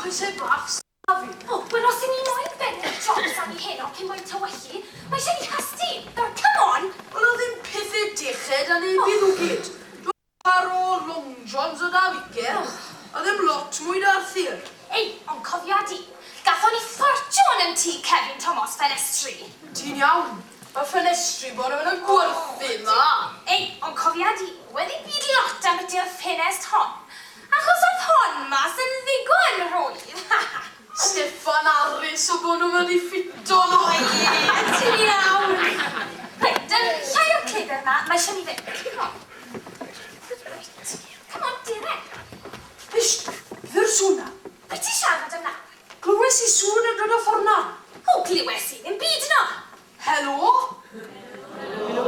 Coesau bach 'da fi. O, wel os 'yn ni moyn bennu'r jobs arni heno cyn bo'n tywyllu, mae eisiau ni hasty. Nawr, come on! Wel o'dd ddim pethe deche 'da neb i nhw gyd. Par o long johns o 'da fi, a ddim lot mwy 'da Arthur. Ei, ond cofia di, gathon ni ffortiwn yn tŷ Kevin Tomos ffenestri. Ti'n iawn, mae ffenestri bore yn gwerthu 'ma. Ei, ond cofia di, wedd ddim byd lot ambiti'r ffenest hon, achos o'dd hon mas yn ddigon rhwydd. Steffan Harris o bo nhw wedi ffito nhw. O ie, ti'n iawn. Reit, yym, llai o'r cleber 'ma, mae eisiau ni fynd. Come on. Reit, come on, dere. Hysht, beth yw'r sŵn 'na? Be ti'n siarad am nawr? Glywes i sŵn yn dod o ffordd 'na. O, glywes i ddim byd 'no. Helo? Helo?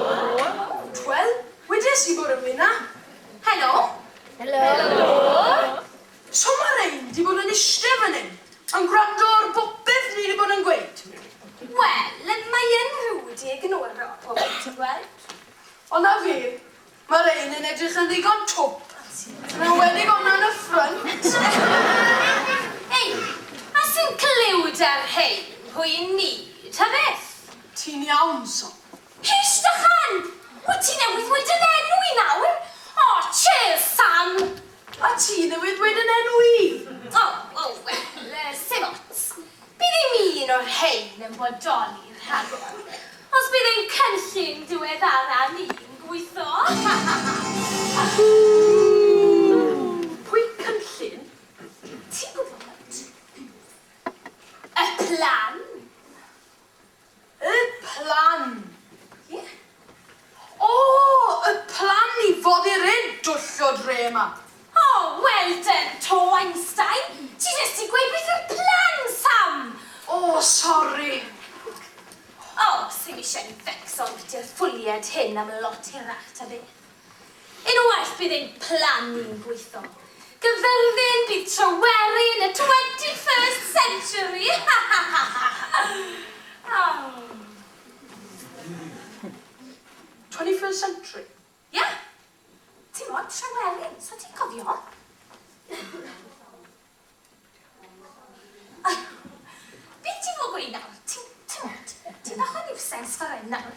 Wel, wedes i bod rhywun 'na. Helo? Helo? So ma' rein 'di bod yn iste fan 'yn, yn gwrando ar bopeth ni 'di bod yn gweud. Wel, mae yn rude i ignoro pobl, ti'n gweld. Ond 'na fe, ma' rein yn edrych yn ddigon twp, yn enwedig honna yn y ffrynt. Ei, a sy'n cliw 'da rhein pwy 'yn ni, ta beth? Ti'n iawn, Son. Hysh dy chan! Wyt ti newydd ddweud yn enw i nawr? O, cheers, Sam! A ti newydd dweud yn enw i! O, o, wel, yy, sim ots. Bydd ddim un o'r rhein yn bodoli rhagor, os bydd ein cynllun diweddara ni'n gweithio. Pwy cynllun? Ti'n gwybod? Y plan. Y plan! Ie. O, y plan i foddi'r un dwll o dre 'ma. O, well done 'to, Einstein! Ti jyst 'di gweud beth yw'r plan, Sam! O, sori. O, sim eisiau ni fecso ambiti'r ffwlied hyn am lot hirach, ta beth. Unwaith bydd ein plan ni'n gweithio, Gyfyrddin bydd Tryweryn y 21st century! Ha ha ha ha! Oh. 21st century? Ia! Timod, Tryweryn, so ti'n cofio? Beth ti'n fod gweud nawr? Ti'n, timod, ti'n bach o niwsens fel hyn nawr.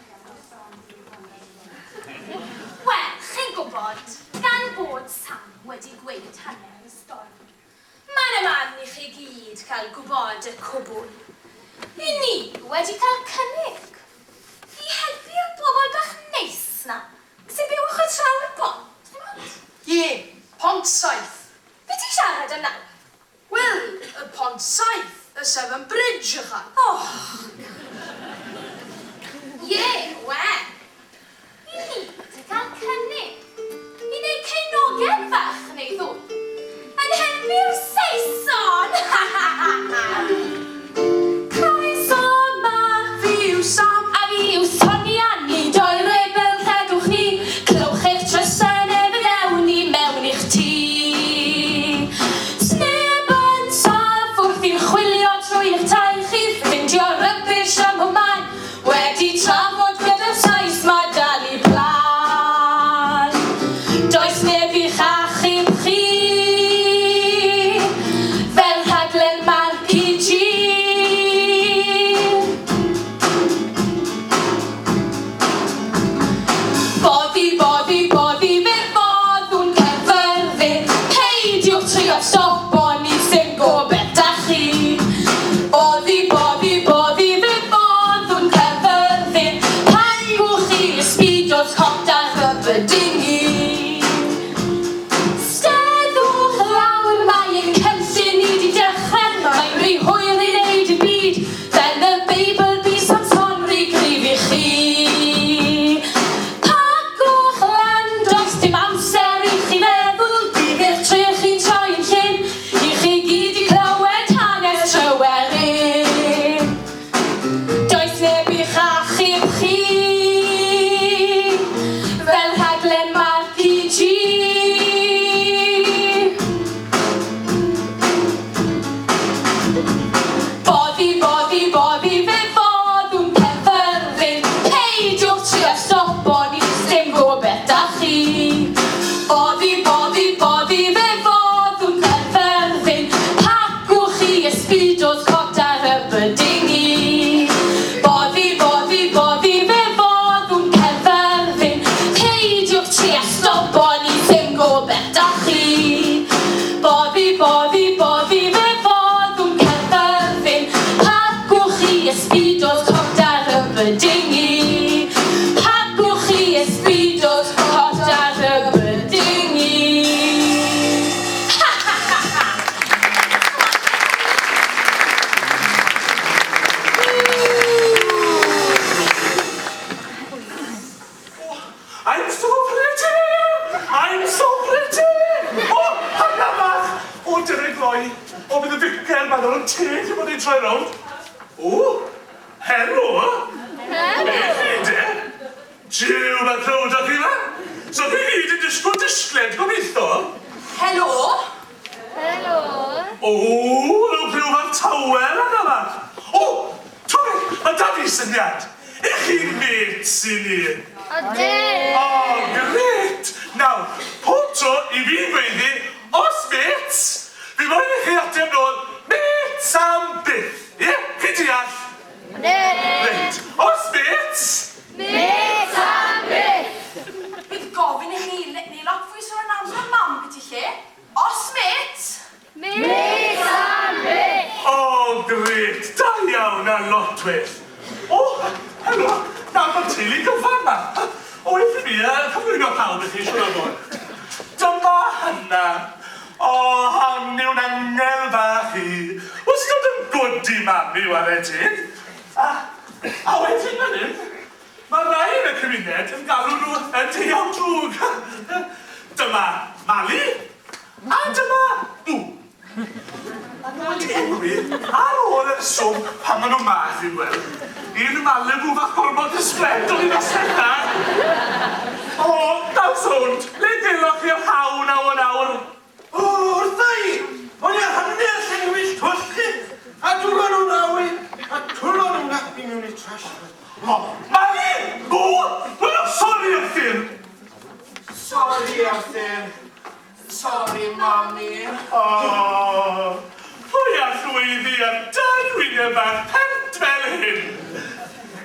Wel, chi'n gwybod, gan bod Sam wedi gweud hanner y stori, mae'n y man i chi gyd cael gwybod y cwbl. I ni wedi cael cynnig i helpu'r bobl bach neis 'na sy'n byw ochr traw'r bont, timod? Ie, Pont Saith. Be ti'n siarad am nawr? Wel, y Pont Saith, y Severn Bridge, ychan. Och! Ie, wel, i ni 'di cael cynnig i wneud ceinogen fach neu ddwy yn helpu'r Saeson! Ha ha ha ha! Croeso 'ma! Fi yw Sam. teg i bod ni'n troi rownd. O, helo! Helo! Beth i de? Jiw, mae crowd o chi ma. So chi gyd yn disgwyl disgled, gobeithio? Helo! Helo! O, rhyw rhyw fath tawel yna ma. O, Tony, mae da fi syniad. I chi'n mates i ni. Odyn! O, grêt! Nawr, pob tro i fi gweiddi, os mates, fi moyn i chi ateb nôl, mates am byth. Ie? Chi'n deall? Odyn! Reit, os mates... Mates am byth! Bydd gofyn i chi neu lot fwy sôn yn amser mam byti lle. Os mates... Mates am byth! O, grêt! Da iawn a lot well. O, helo, nawr mae'r teulu gyfan 'ma. O, wrth i mi cyflwyno pawb i chi, siŵr o fod. Dyma Hannah. O, hon yw'n angel fach i. Wastad yn gwd i mami, ware teg. A, a wedyn fan hyn, mae rai yn y cymuned yn galw nhw y deuawd drwg. Dyma Mali, a dyma Bw. Maen nhw wedi enwi ar ôl y rheswm pam maen nhw 'ma, chi'n gweld. Un Malibu fach gormod disgled o'n i'n noswaith dda. O, daw sownd, le geloch chi'r haw naw o nawr? O, wrtha i! O'n i ar hanner llenwi'r twll chi, a dwlo nhw naw i, a twlo nhw napi mewn i'r trash. O, Mali! Bw! Wel, sori, Arthur! Sori, Arthur. Sori, mami. O, pwy all weiddi ar dau wyneb bach pert fel hyn?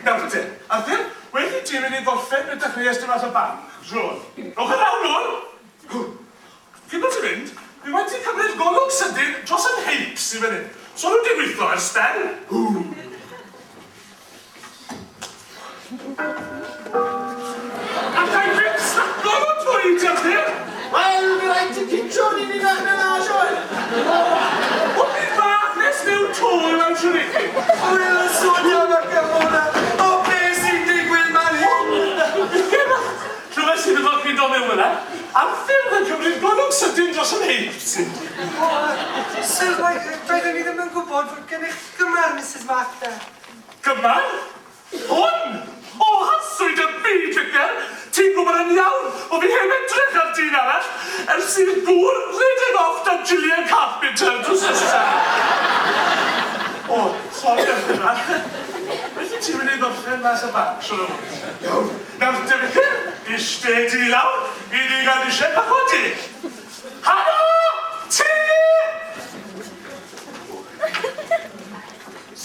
Nawr te, Arthur, well i ti mynd i gorffen y dechreuais di mas o banc, siŵr. Rhowch y law nôl. Cyn bod ti'n mynd, fi moyn ti cymryd golwg sydyn dros yn heips i fan hyn. So nhw wedi gweithio ers sbel. Alla i ddim slaco fo trwy ti, Arthur! Wel, fi rhaid ti citio ni ni ddechrau na, Sioe. O, fi fach nes mewn to mewn siwr i chi. Wel, y swnio ma Cymona. O, be sy'n digwydd man hyn? Clywes i ddim chi'n dod mewn fyna. Arthur yn cymryd golwg sydyn dros yn heips. O, sylwai, doeddwn i ddim yn gwybod fod gennych gymar, Mrs Martha. Gymar? Hwn? O, haswyd y byd, Vicar! Ti'n gwybod yn iawn o fi heb edrych ar dyn arall ers i'r gŵr redeg off da Gillian Carpenter drws nesa. O, sori am hynna. Beth wyt ti'n mynd i ddorffen mas y banc, siŵr o fod? Iawn. Nawr te, Vicar, ishte di lawr, i ni gael eisiau bach o de. Hano! Te!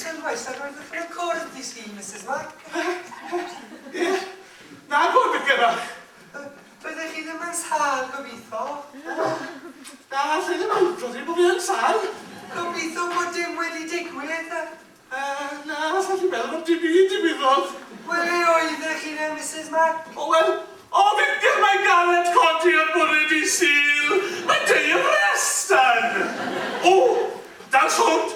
Sylwais ar roeddech yn y cwrdd di Sul, Mrs Mac. Ie, na gwr, Vicar bach. Doeddech chi ddim yn sâl, gobeithio? Na, lle ddim awdro ti bod fi yn sâl. Gobeithio bod dim wedi digwydd. Na, sa chi'n meddwl bod dim byd digwyddodd. Wel, le oeddech chi then, Mrs Mac? O, wel, o, Vicar, mae'n galed codi ar bore di Sul. Mae'n day of rest, yn. O, dal sownd.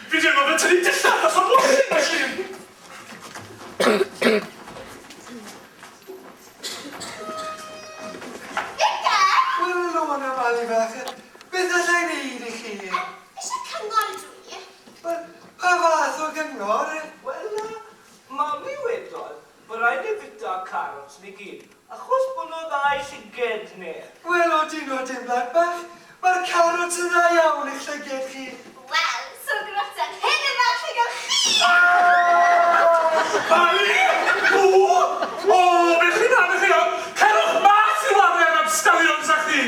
Fi di anghofio tynnu dillad mas o'r washing machine. Vicar! Wel, Lona, Mali fach, beth alla i wneud i chi? Eisiau cyngor ydw i. Wel, pa fath o gyngor? Wel, mami wedodd bod rhaid ni fita carrots ni gyd, achos bod nhw dda i llyged ni. Wel, odyn, odyn, blant bach. Mae'r carrots yn dda iawn i'ch llyged chi. Wel, so groten hyn yma lle gael chi! Mali! O! O, be chi'n rhannu chi am? Cerwch mas i ware am stallions a chi!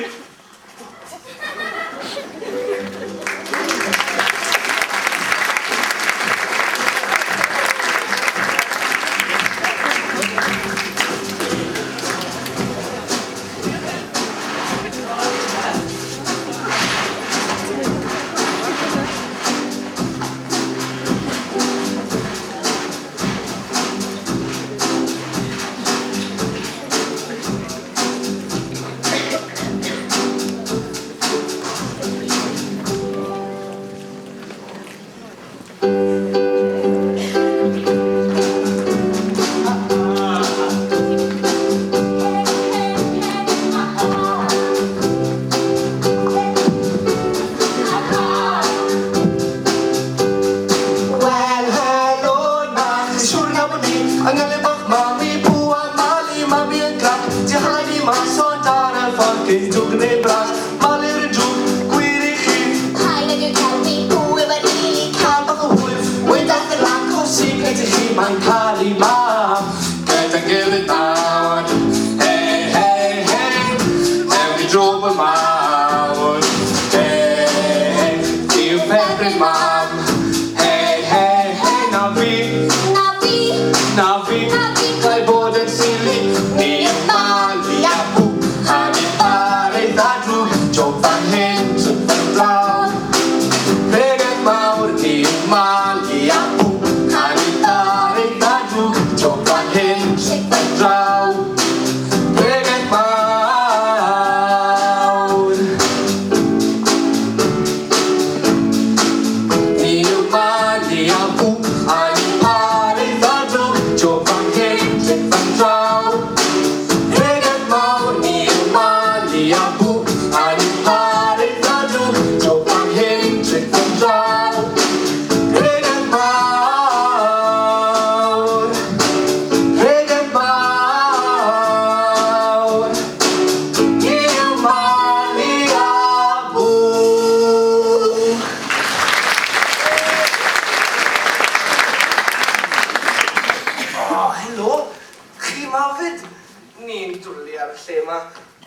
'ma 'fyd. Ni'n dwli ar y lle 'ma.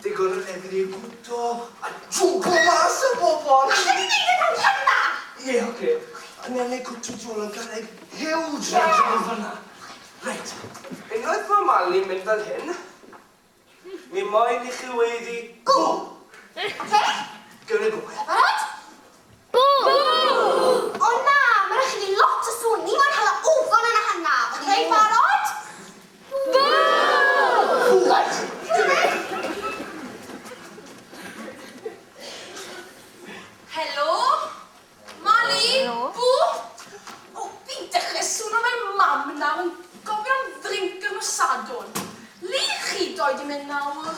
Digon o lefydd i gwto a jwglo mas y bobol. Allen ni neud e mewn hynna? Ie, oce. A ni angen cwtw tu ôl y garreg huge 'na draw fan'na. Reit, unwaith ma' Mali'n mynd fel hyn, mi moyn i chi weiddi 'Go! Oce? Give it a go. Barod? Bŵ! O na, ma' raid chi neud lot o sŵn. Ni moyn hala ofon yn y hynna. Oce, barod? Bŵ! Reit, give it. Helo? Mali? Bw? O, fi'n dechrau swnio fel mam nawr yn gofyn am ddrinc ar nos Sadwrn. Le chi doi di mynd nawr?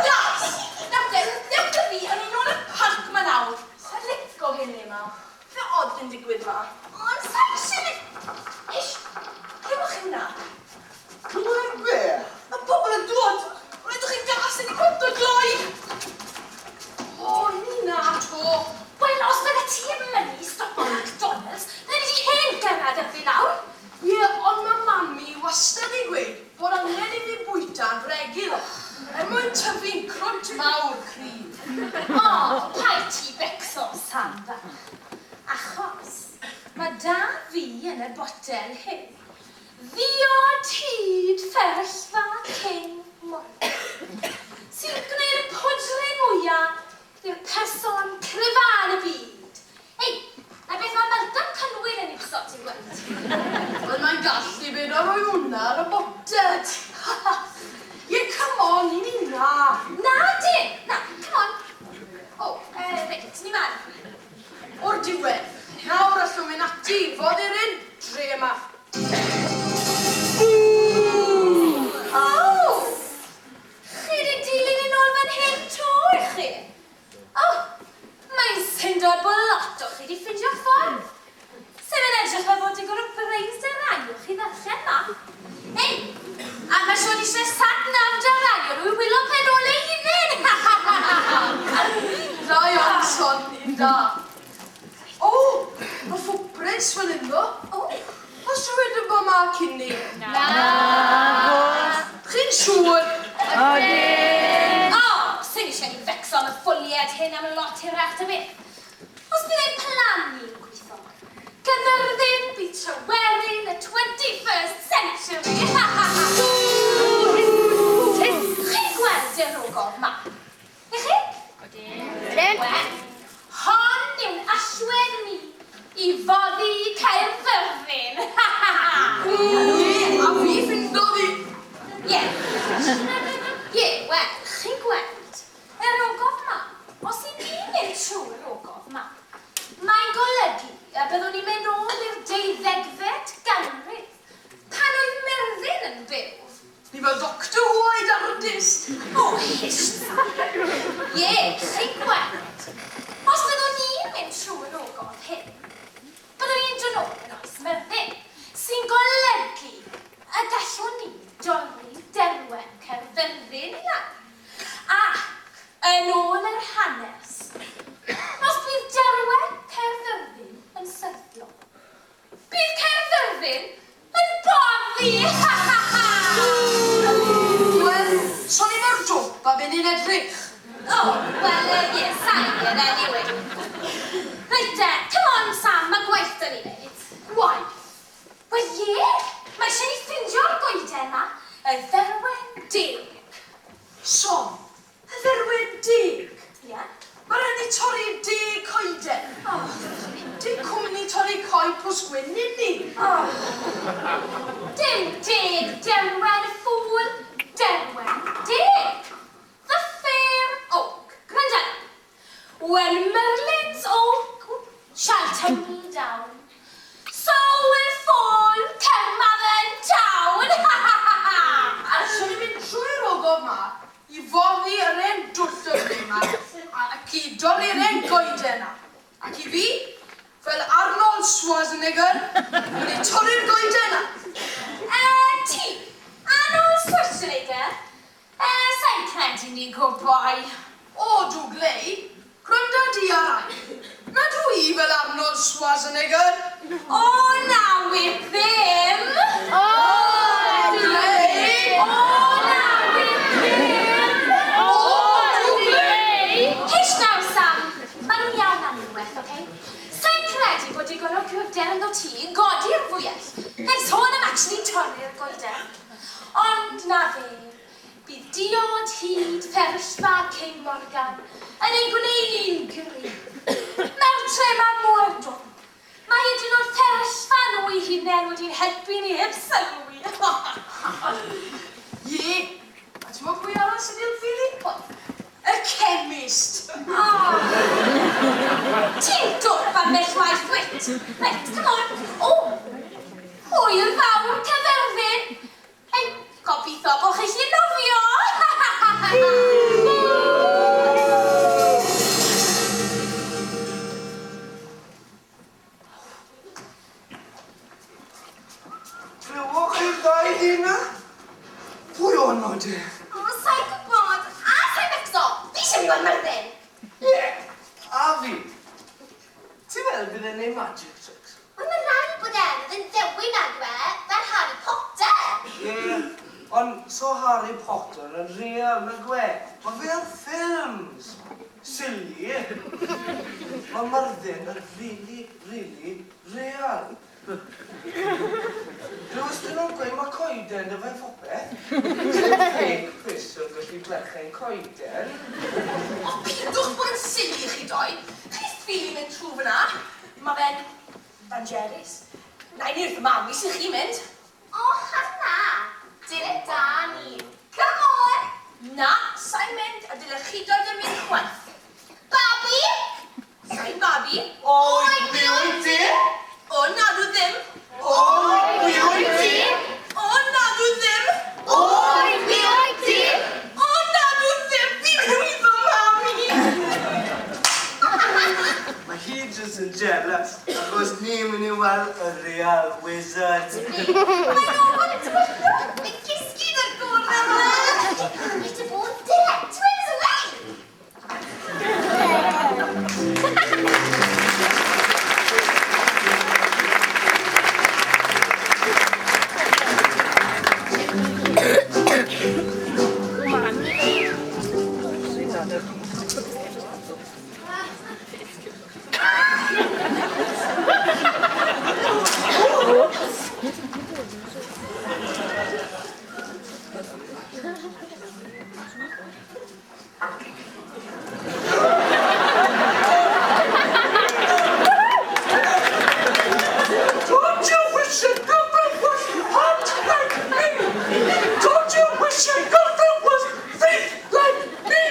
Gas! Nawr te, dewch 'da fi, a ni nôl y parc 'ma nawr. Sa'n lico hyn le 'ma. Fe odd yn digwydd 'ma. Ond sa isie mynd... Ish! Clywch chi hwnna? Clywed be? Mae pobl yn dod! Ond ydych chi'n gas yn ei cwympo gloi! O, ni na to. Wel, os bydde ti yn mynnu stopo McDonald's, bydde ni 'di hen gyrraedd erbyn nawr. Ie, ond mae mami wastad yn gweud bod angen i fi bwyta'n regular er mwyn tyfu'n crwt mawr cryf. O, paid ti becso, Sam fach. Achos mae 'da fi yn y botel hyn ddiod hud fferyllfa King Morgan, sy'n gwneud y pwdrin mwya i'r person cryfa yn y byd. Ei, na beth mae Malcolm Cynwyl yn iwso, ti'n gweld. Wel, mae'n gallu bod o roi hwnna ar y boted. Ie, come on, i ni na. Na, dim. Na, come on. O, reit, ni man. O'r diwedd, nawr allwn mynd ati i foddi'r un dre yma. O! Chi 'di dilyn i nôl fan hyn 'to, ych chi? O, mae'n syndod bod lot o chi 'di ffindio'r ffordd. Sef yn edrych fel bod digon o brains 'da rai o chi ddarllen map. Ei, a mae Siôn eisiau sat nav 'da rai o nhw i wylo pen ôl ei hunain! Da iawn, Son, un da. O, mae footprints fan hyn ddo. O, Oes rhywun yn bod 'ma cyn ni? Na! Chi'n siŵr? Odyn! O, sy'n eisiau ni fecso am y ffwlied hyn am lot hirach ta beth. Os bydd ein plan ni'n gweithio, Caerfyrddin bydd Tryweryn y 21st century. Chi'n gweld yr ogof 'ma? Ych chi? Odyn. Wel, hon yw'n allwedd ni i foddi Caerfyrddin. Ie, a fi ffindodd hi. Ie. Ie, wel, chi'n gweld, yr ogof 'ma, os i ni'n mynd trwy'r ogof 'ma, mae'n golygu y byddwn ni'n mynd ôl i'r deuddegfed ganrif, pan oedd Myrddin yn byw. Ni fel Doctor Who a'i dardist. O, hysh! Ie, chi'n gweld, os byddwn ni'n mynd trwy'r ogof hyn, byddwn ni'n dod nôl yn oes Myrddin, sy'n golygu y gallwn ni dorri derwen Caerfyrddin i lawr. Ac, yn ôl yr hanes, os bydd derwen Caerfyrddin yn syrthio, bydd Caerfyrddin yn boddi! Ha ha ha! Wel, son i mor dwp a fe ni'n edrych. O, wel, ie, sain, anyway. Reit te, come on, Sam, mae gwaith 'da ni wneud. Gwaith? Wel, ie, mae eisiau ni ffindio'r goeden 'ma, y dderwen deg. Son, y dderwen deg? Ie. Mae rhaid ni torri 10 coeden. Oh. Dim cwmni torri coed Pws Gwyn, nid ni. Oh. Dim deg derwen, ffŵl, derwen deg. The fair oak. Gwranda. When Merlin's oak shall tumble down, so will fall Carmarthen town. Ha ha ha ha! So ni'n mynd trwy'r ogof 'ma i foddi yr hen dwll o'r lle 'ma ac i dorri'r hen goeden 'na. Ac i fi, fel Arnold Schwarzenegger, mynd i torri'r goeden 'na. Ti, actually torri'r goeden. Ond na fe, bydd diod hud fferyllfa King Morgan yn ein gwneud ni'n gryf. Mewn tre ma mor dwp, mae hyd yn oed fferyllfa nhw eu hunain wedi'n helpu ni heb sylwi. Ie, a ti'n gwybod pwy arall sy'n helpu ni? Y chemist! O! Ti'n dwp ambell waith wyt? Reit, come on. O! Hwyl fawr Cyfyrddin! Hei, gobeithio bo chi 'llu nofio! Clywoch chi'r ddau ddyn 'na? Pwy o'n nhw te? O, sa i'n gwybod, a sa i'n becso! Fi eisiau mynd i weld Myrddin! Ie, a fi. Ti'n meddwl bydd e'n neud magic tricks? Wel, mae rhaid bod e, oedd e'n ddewin nag yw e, fel Harry Potter! Ie, ond so Harry Potter yn real nag yw e? Mae fe ar ffilms! Silly! Mae Myrddin yn rili, rili real. Glywes di nhw'n gweud mae coeden 'da fe phopeth? Sdim fake person gallu glerchen coeden. O, pidwch bod yn silly chi doi. Chi ffili mynd trwy fyna. Mae fe'n dangerous. Na i ni wrth mam i sy'n chi mynd. O, Hannah, dyle da ni. Come on! Na, sa'n mynd a dyle chi doi ddim mynd chwaith. Babi! Sa'n babi. Oi, mi wyt ti? O, na dw ddim. Oi, mi wyt ti? O, na dw ddim. Oi, mi wyt ti? O, na dw ddim. Fi mewn i fy mami. Mae hi jyst yn jealous achos ni'n mynd i weld y real wizard. Mae'n ofal y tywyllwch. Mae'n cysgu yn y gornel yma. Rhaid y bod dyle. Twins away! Don't you wish your girlfriend was hot like me? Don't you wish your girlfriend was fit like me?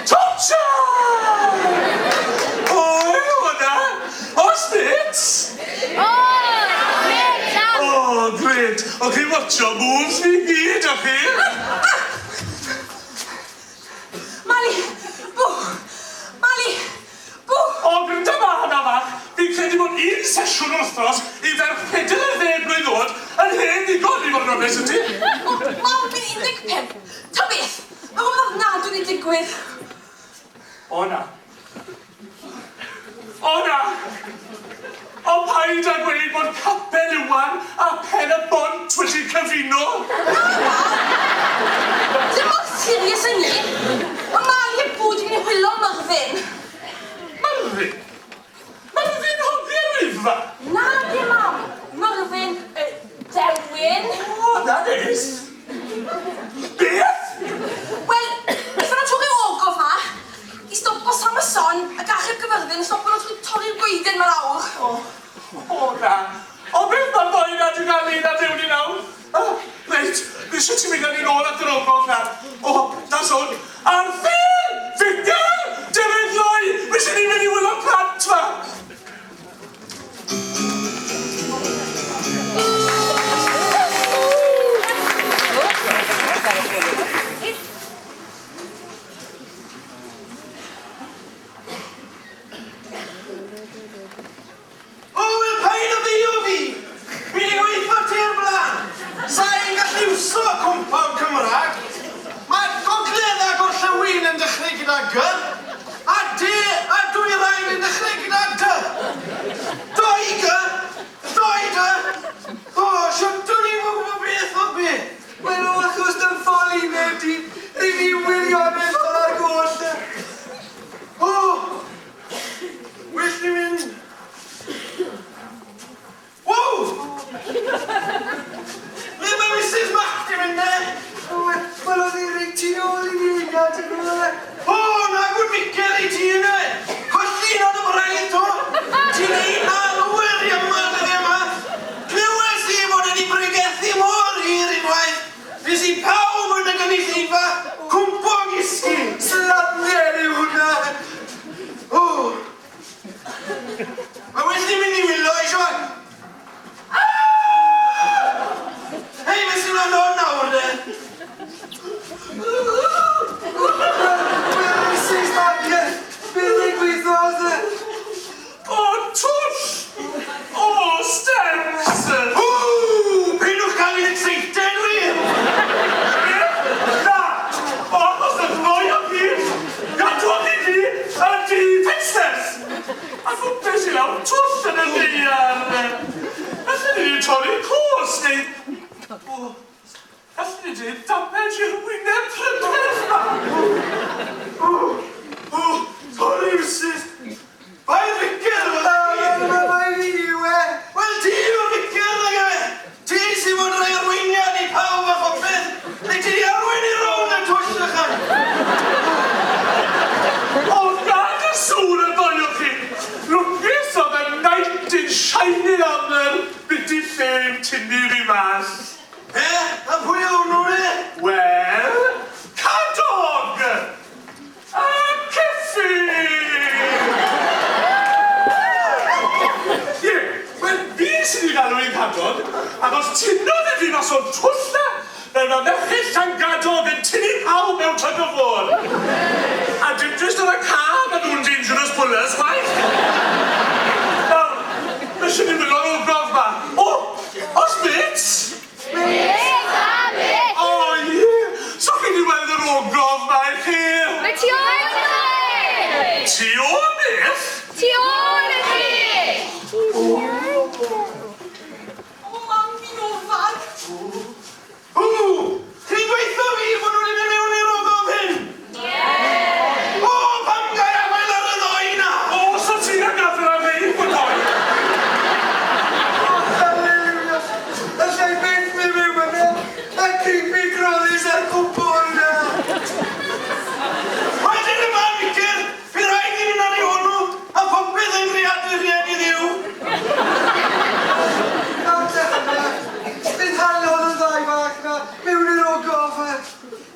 Torture! Oi, hwnna! Oes mates? O, mêt, am! Oh, great. O, chi'n watcho moves fi gyd, o chi? Mali! Bw! Mali! Bw! O, gwrando ma hwnna fach. Fi'n credu bod un sesiwn o'r wythnos i ferch 40 blwydd oed yn hen ddigon i fod yn onest y ti. O, mam, fi'n 15. Ta beth? Mae rhywbeth ofnadwy wedi digwydd. O na. O na. O paid â gweud bod Capel Iwan a Pen y Bont wedi cyfuno. Dim mor serious â 'ny. Mae Mali a Bw 'di mynd i whilo Myrddin. Myrddin? Myrddin hogiau'r Wyddfa? Na, dim mam. Myrddin y dewin. O, na neis. Beth? Wel, wnaethon nhw torri'r ogof 'ma i stopo Sam a Son ac achub Gyfyrddin a stopo nhw trwy torri'r goeden 'ma lawr. O, o na. O, beth mae'r boi na 'di gael un ar diwn i nawr? Oh, reit, O, allen ni dweud damage i'r wyneb prydferth 'ma. O, o, sori Mrs. Bai Ficer fel Na, mae fi yw e. Wel, ti yw'r Ficer, nag yw e? Ti sy'n fod rhoi arweiniad i pawb a phopeth. Neu ti di arwain i rownd y twll ychan. O, nad y sŵn yn boio chi! Lwcus oedd y knight in shining armour biti lle'n tynnu fi mas. E? A pwy oedd hwnnw ne? Wel, Cadog! A Ceffi! Ie, wel, fi sydd wedi galw i'n Cadog, achos tynnodd e fi mas o'r twll 'na, fel mae merched Llangadog yn tynnu pawb mewn tug of war. A dim jyst ar y ca ma' nhw'n dangerous pullers chwaith. Nawr, ma' eisiau ni wylo'r ogof 'ma. O, os mêts? Mêts a mêts! O ie, so chi 'di weld yr ogof 'ma i chi? Mae tu ôl i chi! Tu ôl beth? Tu ôl i chi! O, mam, fi'n ofan. O, chi'n gweithio fi bod nhw wedi mynd mewn i'r ogof hyn? Ie! O, pam gai afael ar y ddoi na? O, so ti'n y gafr ar ein bwydoi? O, hallelujah. Alla i byth mynd mewn yna. A creepy crawlies a'r cwpl yna. Wedyn y man, Ficer, bydd rhaid i ni ar ei hwnnw, a phopeth yn greadur rhieni ddiw. Nawr te hynna. Bydd halodd y ddau fach na mewn i'r ogof.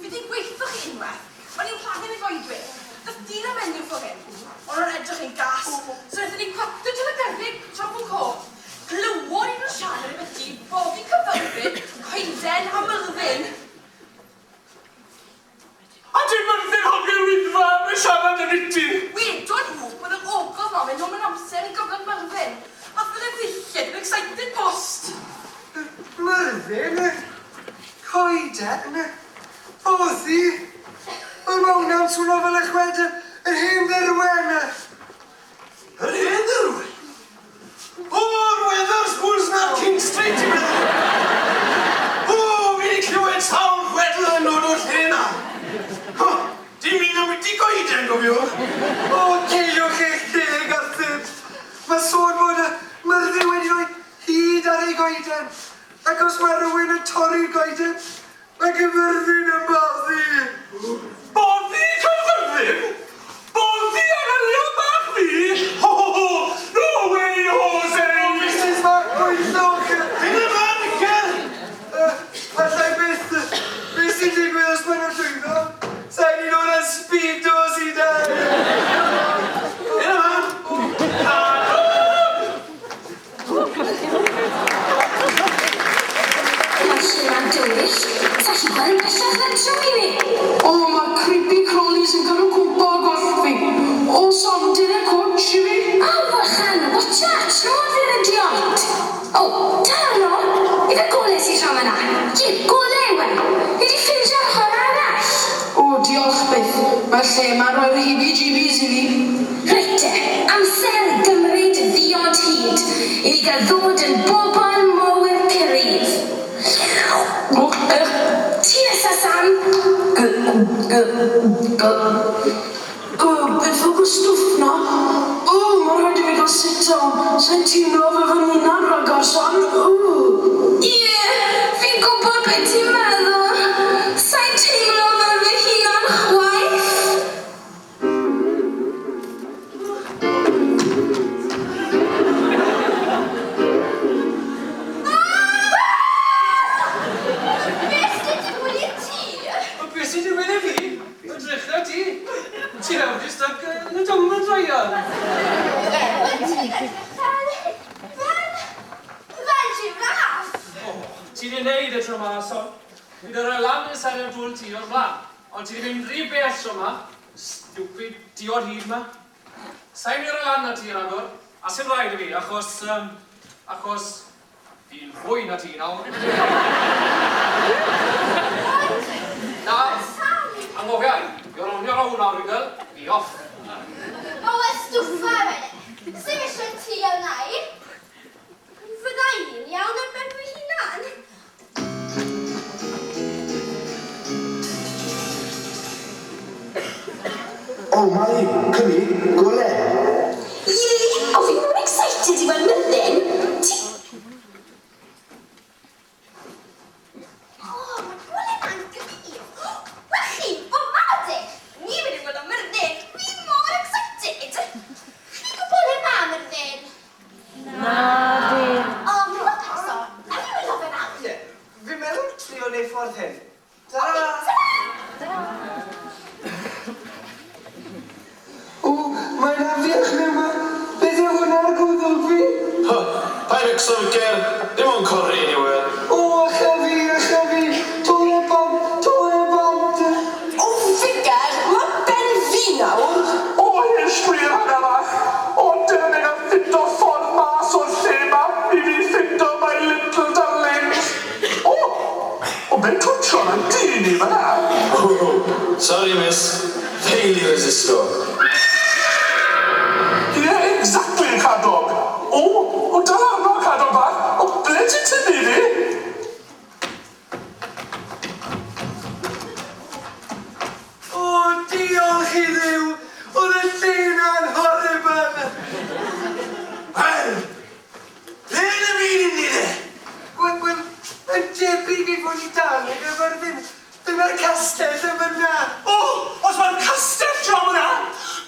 Fi di gweithio chi unwaith. O'n i'n plannu yn y goedwig. Dath dyn a menyw fo hyn. O'n nhw'n edrych yn gas. So wnaethon ni cwacto til y gerrig tra bod co. Glywon ni nhw'n siarad am byti boddi cyfylfyn, coeden a myrddin. A dim myrddin hogi'r Wyddfa, mae'n siarad am biti. Wedon nhw bod yr ogof 'ma mynd nôl mewn amser yn gyfnod Myrddin. A fydde ddillad yn excited post. Myrddin? Coeden? Boddi? Wel, mae hwnna'n swnio fel y chwedl yr hen dderwen. Yr hen dderwen? O'r Wetherspoons na'r King Street, ti'n meddwl? O, fi wedi clywed sawl chwedl yn dod o'r lle na. Ho, dim un am wedi goeden, gofiwch. O, ceiliwch eich ceg, Arthur. Mae sôn bod y Myrddin wedi rhoi hyd ar ei goeden. Ac os mae rhywun yn torri'r goeden, mae Cyfyrddin yn boddi. Boddi Cyfyrddin? Boddi ar ylion bach fi? Ho, ho, ho! No way, Jose! Mrs Mac, pwyllwch. Yn y man, Micer! Alla i byth. Beth sy'n digwydd os maen nhw'n llwyddo? Sa'n ni'n o'r speedos i dan. Yn y man! Mae'r lle ma'n dywyll. Sa chi gweld yn bellach na'n trwy fi. O, mae'r creepy crawlies yn cadw cwmpo a gwallt fi. O, sondyn y cwtsh i fi. O, fychan, watcha, trodd i'r idiot. O, dal arno. Ife gole sy'n rhan yna? Ie, gole yw e. Fi di ffeindio'r ochr arall. O, diolch byth. Mae'r lle ma'n rhoi'r heebie-jeebies i fi. Reit te, amser gymryd ddiod hyd i ni gael ddod yn bobl mowr cryf. O, ych. Ti nesa, Sam. G, g, g. O, beth oedd y stwff na? O, mae'n rhaid i fi gael sit down. Sa'n teimlo fel fy hunan rhagor, Sam. O. Ie, fi'n gwybod beth ti'n meddwl. Sa'n teimlo fel fy hunan chwaith. Beth sy'n digwydd i ti? O, beth sy'n digwydd i fi? Yn drych ti. Ti nawr di stuck yn y tumble dryer. Ie, wel ti'n edrych fel... fel... fel giraff. O, ti di wneud y tro ma, son. Fi di rhoi lan i'r seren dŵr ti o'r blaen. Ond ti di mynd rhy bell tro ma. Stupid diod hyd ma. Sa'n mynd i roi lan na ti ragor. A sy'n rhaid i fi, achos... achos... Fi'n fwy na ti nawr. Na, anghofiau. You're on your own now, girl. Be off. O, y stwffa fe. Sy'n eisiau ti iawn ai? Fydda i'n iawn ar ben fy hunan. O, Mali, Cymru, gole. Ie, o fi mor excited i weld Myrddin. Ti... O, mae gole ma'n gryf. Wel chi, bob man ydych. Ni'n mynd i weld o Myrddin. Fi mor excited. Chi'n gwybod le mae Myrddin? Na, di. O, mae'n gweld person. A fi'n mynd o fe nawr. Ie, fi'n meddwl trio neu ffordd hyn. Ta-ra! Ta-ra! O, mae'n afiach mewn ma. Beth yw hwnna ar gwddwg fi? Hy, paid becso Ficer, dim ond corryn yw e. O, acha fi, acha fi. Tor e bant, tor e bant. O, Ficer, mae ben fi nawr. O, hen sgwir hwnna fach. O, dyna ni gael ffindo ffordd mas o'r lle ma i fi ffindo my little darlings. O, o, mae'n twtio na dyn i fan'na. O, sorry miss, ffeili resisto. Ie, exactly, Cadog. O, o, dal arno, Cadog bach. O, ble ti'n tynnu fi? O, diolch i Dduw! Oedd y lle na'n horrible! Wel, ble yn y byd i ni de? Wel, wel, yn debyg i fod i dal yn Gaerfyrddin. Dyma'r castell yn fyna. O, os mae'r castell draw yna,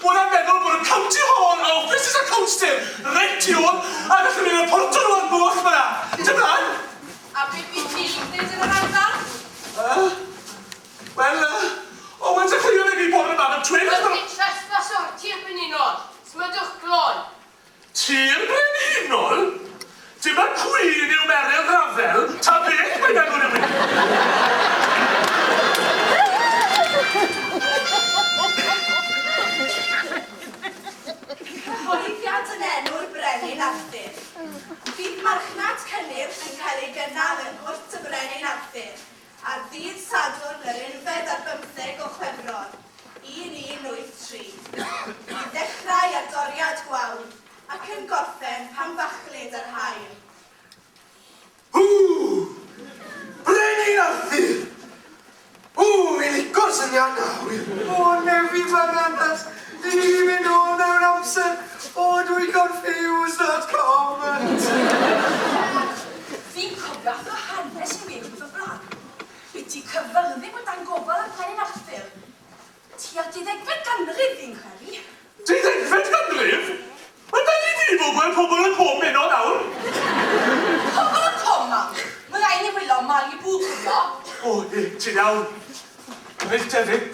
bod e'n meddwl bod y County Hall a offices a council reit tu ôl, a gallwn ni reporto nhw ar goll fyna. Dyma! A beth bydd ti'n gwneud yn yr ardal? Wel, o, wel, dechreuodd e fi bore yma, mae'n twyn... Wel, ti'n trespass o'r tir brenhinol. Smydwch glon. Tir brenhinol? Dim y Queen yw Meryl Rafel, ta beth mae'n meddwl yw e? Cyhoeddiad yn enw'r Brenin Arthur. Bydd marchnad cynnyrch yn cael ei gynnal yng Nghwrt y Brenin Arthur ar ddydd Sadwrn yr unfed ar bymtheg o Chwefror, 1183, i ddechrau ar doriad gwawn ac yn gorffen pan fachlud yr haul. Ww! Brenin Arthur! Ww, fi'n lico'r syniad na, wir. O, nefi bananas! I ni wedi mynd nôl mewn amser. O, dwi confused.com. Fi'n cofio athro hanes yn gweud wrth y blaen. Biti cyfyrddin bod dan gofal y Brenin Arthur. Tua deuddegfed ganrif fi'n credu. Deuddegfed ganrif? Wel, fel i fi fod gweld pobl yn cwm heno nawr. Pobl y cwm, mam. Mae rhaid ni wylo Malibu, cofio. O, ie, ti'n iawn. Reit te, Vic.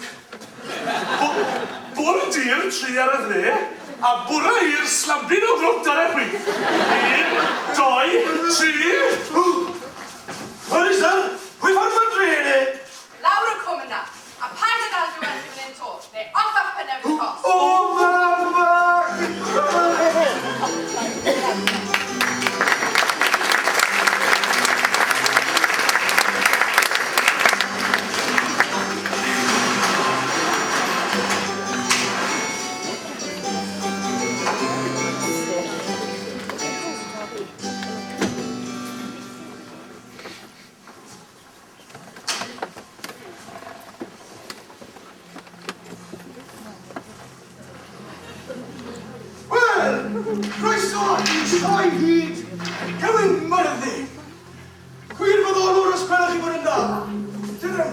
Bwrw di'r tri ar y dde, a bwrw i'r slambyn o grwt ar y chwith. Un, doi, tri. Hwyl, sir! Pwy ffordd mae'n dre, ne? Lawr y cwm yna. A paid â dal rhywbeth i fan hyn to, neu off â'ch pennau fydd cost. O, mam bach! Wel, croeso i sioe hyd Cewyn Myrddin. Gwir fyddolwr os gwelwch chi fod yn dda. Dyna.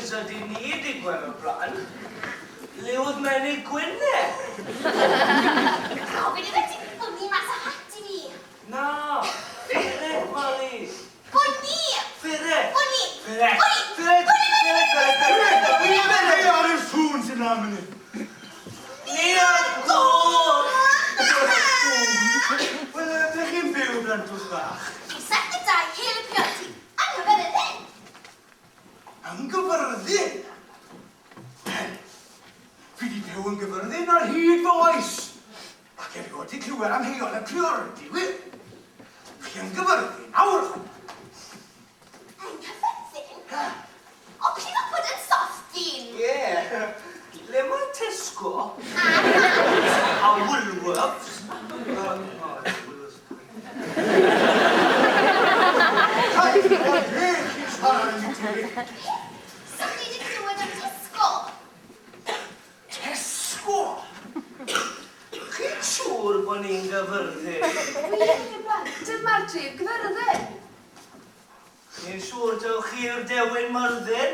wizard i ni 'di gweld o'r blaen. Le oedd Menyg Gwynne? Gofyn iddo ti bwni mas o hat i fi. Na, Ferret, Mali. Bwni! Ferret. Bwni! Ferret. Bwni! Ferret. Bwni! Ferret, ferret, ferret, ferret, ferret. Ni ar y ffŵn sy'n lan fan hyn. Ni ar gôl! Wel, ydych chi'n byw, blantws bach? Dwi'n 72 Heol y Priordy, yng Nghaerfyrddin. Yng Nghaerfyrddin? Wel, fi 'di byw yn Gaerfyrddin ar hyd fy oes. Ac erioed 'di clywed am Heol y Priordy, wir. Chi yn Gaerfyrddin nawr. Yng Nghaerfyrddin? O, chi'n gwybod bod yn soft ddyn. Ie. Le mae Tesco? A Matt. A Woolworths? O, Woolworths. Rhaid i chi siarad yn teulu. So chi wedi clywed am Tesco? Tesco? Chi'n siŵr bod ni'n Gaerfyrddin? Wir, blant, dyma'r dref Gaerfyrddin. Chi'n siŵr taw chi yw'r dewin Myrddin?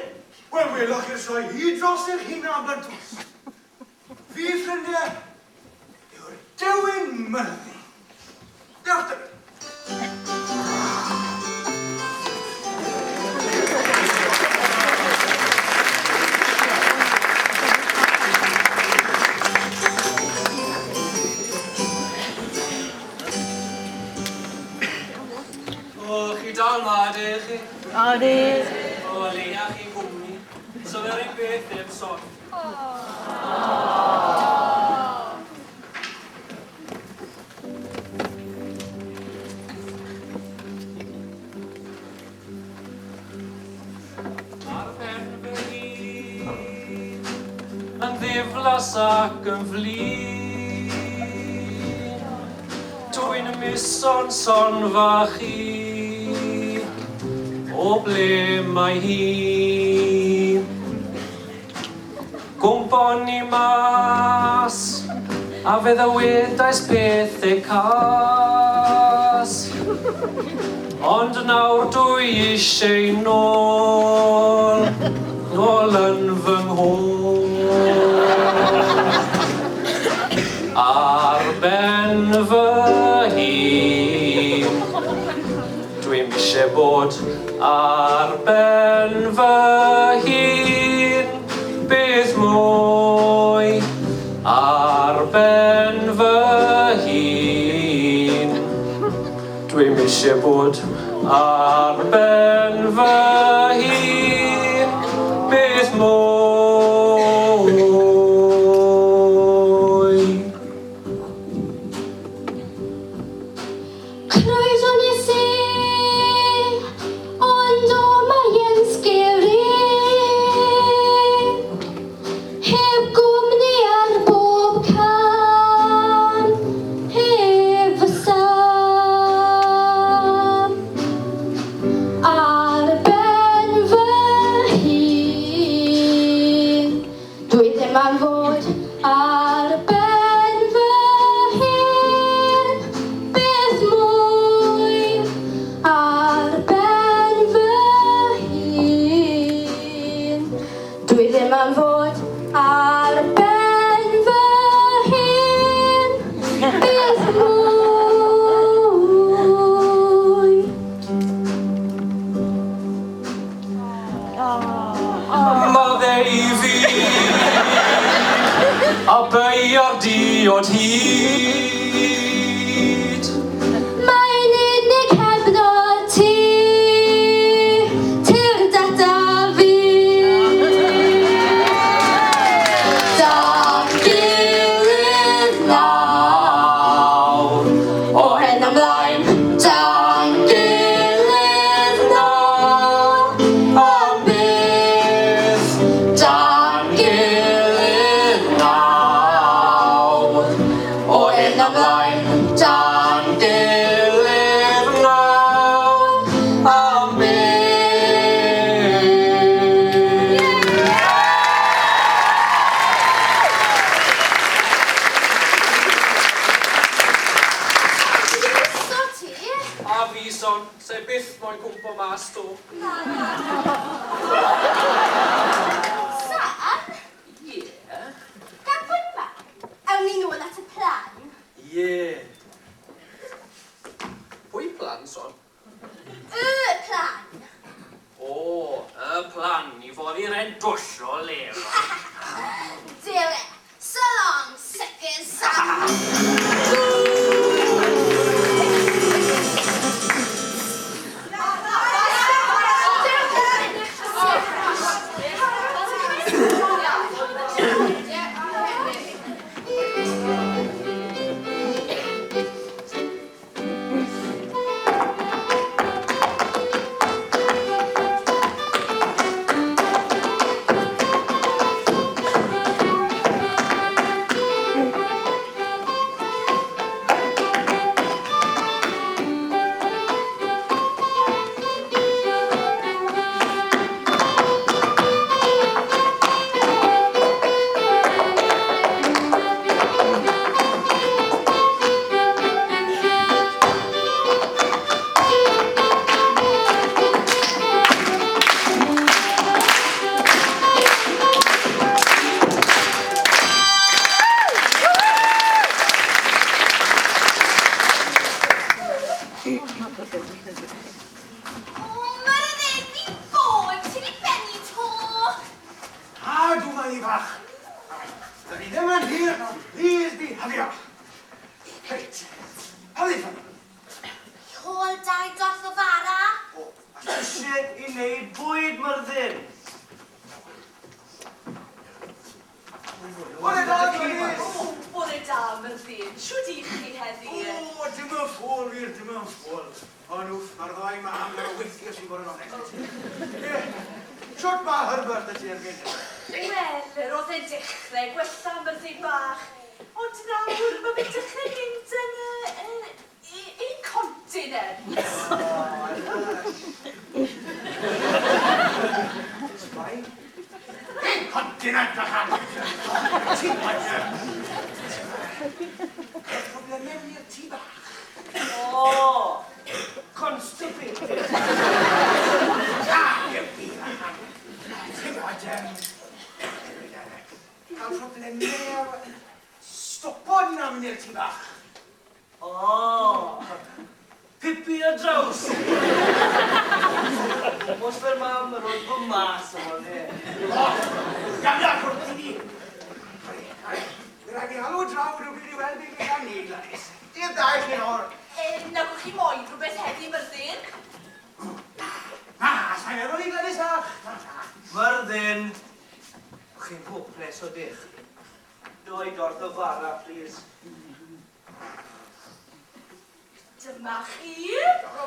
Wel, welwch chi'r sioe hyd dros eich hunan, blantws. Fi, ffrindiau, yw'r dewin Myrddin. Dewch 'da fi. O, chi dal 'ma, ydych chi? Odi. O, leia chi gwmni. So fe'r un beth heb son. Ar ben fy hun, yn ddiflas ac yn flin, Dwi'n myso'n son fach i, o ble mae hi? Gwmpon ni mas, a fe ddywedais pethau cas. Ond nawr dwi eisiau nôl, nôl yn fy nghôl. Ar ben fy hun, dwi'm eisiau bod ar ben fy hun, beth mwy ar ben fy hun. Dwi'm eisiau bod ar ben fy hun, beth mwy. Clwyd o'n i si, ond o mae e'n scary. Heb gwmni ar bob cam, heb fy Sam. Ar ben fy hun, dwi ddim am fod ar ben fy hun, beth mwy ar ben fy hun. Dwi ddim am fod ar ben fy hun, beth mwy. Maddau i fi a beio'r diod hyd. Mae'n unig hebddo ti, tyrd ata fi. Da'n gilydd nawr, o hyn ymlaen, da'n gilydd nawr, am byth, da'n gilydd nawr, o hyn ymlaen. son, sa i byth moyn cwmpo mas 'to. Sam? Ie? Gan bod mam, awn ni nôl at y plan. Ie. Pwy plan, son? Y plan. O, y plan i foddi'r hen dwll o le. Duw e. So long, suckers. O, Myrddin, fi'n bod! Ti 'di bennu 'to! A dw i fach. Dw i ddim yn hir, nawr please bihafio. Reit, pa ddeithon ni? Hôl dau dorth o fara. O, a ti isie i neud bwyd, Myrddin? Bore da, Gladys! O, bore da, Myrddin. Shwd ych chi heddi? O, dim yn ffôl wir, dim yn ffôl. Ond wff, mae'r ddau 'ma am gael weithio sy'n bod yn onest. Ie, shwt ma Herbert y ti erbyn hyn? Wel, roedd e'n dechrau gwella, Myrddin bach. Ond nawr, mae fe'n dechrau mynd yn yy, yy, incontinent. O, lush. It's fine. Incontinent bachan! Ti'n gwybod, problemau i'r tŷ bach. O, constipated. Ah, i'r fi, bachan. Ti'n gwybod, cael problemau stopo na mynd i'r tŷ bach. O, pipi ar draws. Mos fel mam yn rhoi fy mas o'n e. O, gada cwrdd i ni. Fe rhaid i alw draw rhywbryd i weld beth chi'n neud, Gladys. I'r ddau chi nawr. Nag o'ch chi moyn rhywbeth heddi, Myrddin? Na, sa'n meddwl i Gladys fach. Na, na. Myrddin, chi'n hopeless o dych. Doi dorth o fara, please. Dyma chi. O,